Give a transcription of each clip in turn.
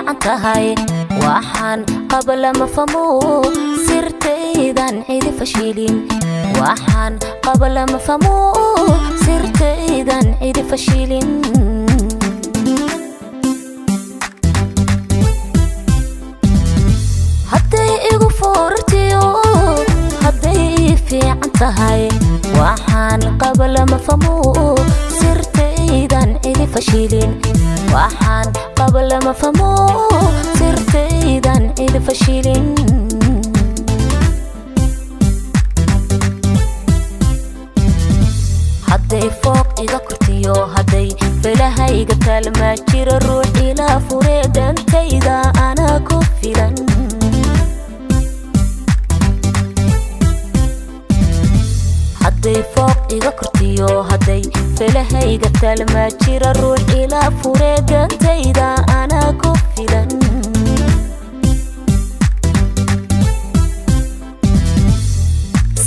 fiican tahay, waxaan qaba lama famo, sirtaydan cidi fashilin. Waxaan qaba lama famo, sirtaydan cidi fashilin. Hadday igu foorartiyo, hadday ii fiican tahay, waxaan qaba lama famo, sirtaydan cidi fashilin. Waxaan qaba lama famo, sirtaydan cidi fashilin. Hadday fooq iga kortiyo, hadday felahayga taalmaa jiro ruux ilaa furee, dantayda anaa ku filan. Hadday fooq iga kortiyo, hadday felahayga taalmaa jiro ruux ilaa furee, dantayda anaa ku filan.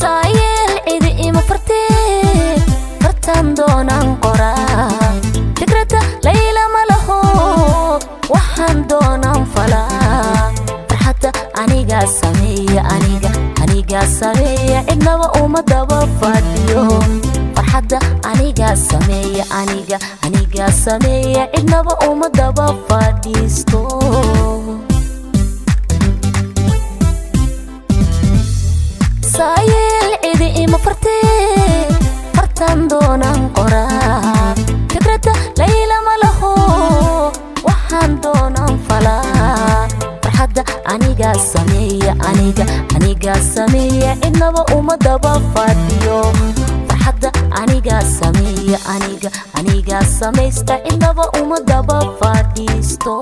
Saayeel cidi ima fartee, fartaan doonaan qoraa. Fikradda layla ma laho, waxaan doonaan falaa. Farxadda anigaa sameeya, aniga anigaa sameeya, cidnaba uma daba fadhiyo. Farxadda anigaa sameeya, aniga anigaa sameeya, cidnaba uma daba fadhiisto. Saayeel cidi ima fartee, fartaan doonaan qoraa. Fikradda layla ma laho, waxaan doonaan falaa. Farxadda anigaa sameeya, aniga anigaa sameeya, cidnaba uma daba fadhiyo. Farxadda anigaa sameeya, aniga anigaa samaysta, cidnaba uma daba fadhiisto.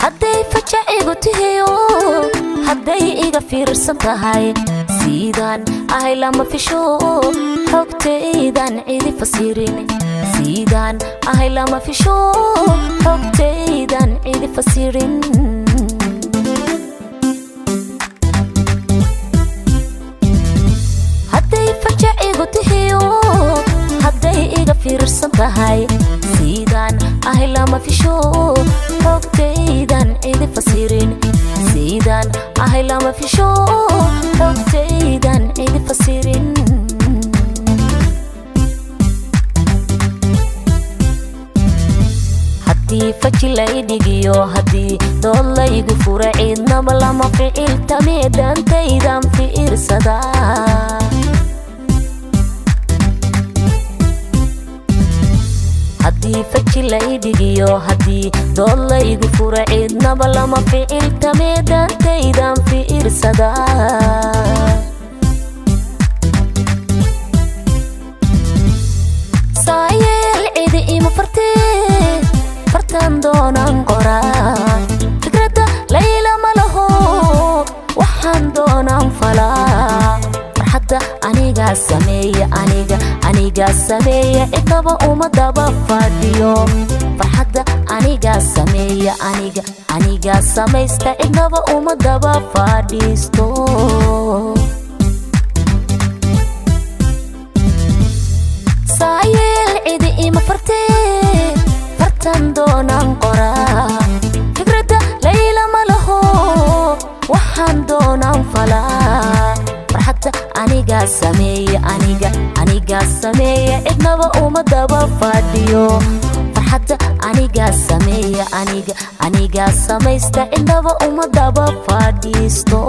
Hadday fajac igu tihiyo, hadday iga fiirsan tahay, siidaan ahay lama fisho, xogtaydan cidi fasirin. Siidaan ahay lama fisho, xogtaydan cidi fasirin. Hadday fajac igu tihiyo, hadday iga fiirsan tahay, siidaan ahay lama fisho, xogtaydan cidi fasirin. Siidaan ahay lama fisho, xogtaydan cidi fasirin. Haddii faji lay dhigiyo, haddii dood laygu fura, cidnaba lama ficiltamee, dantaydan fiirsadaa. Haddii faji lay dhigiyo, haddii dood laygu fura, cidnaba lama ficiltamee, dantaydan fiirsadaa. Saayeel cidi ima fartee, fartaan doonaan qoraa. Fikradda layla ma laho, waxaan doonaan falaa. Farxadda anigaa sameeya, aniga anigaa sameeya, cidnaba uma daba fadhiyo. Farxadda anigaa sameeya, aniga anigaa samaysta, cidnaba uma daba fadhiisto. Saayeel cidi ima fartee, fartaan doonaan qoraa. Fikradda layla ma laho, waxaan doonaan falaa. Farxadda anigaa sameeya, aniga anigaa sameeya, cidnaba uma daba fadhiyo. Farxadda anigaa sameeya, aniga anigaa samaysta, cidnaba uma daba fadhiisto.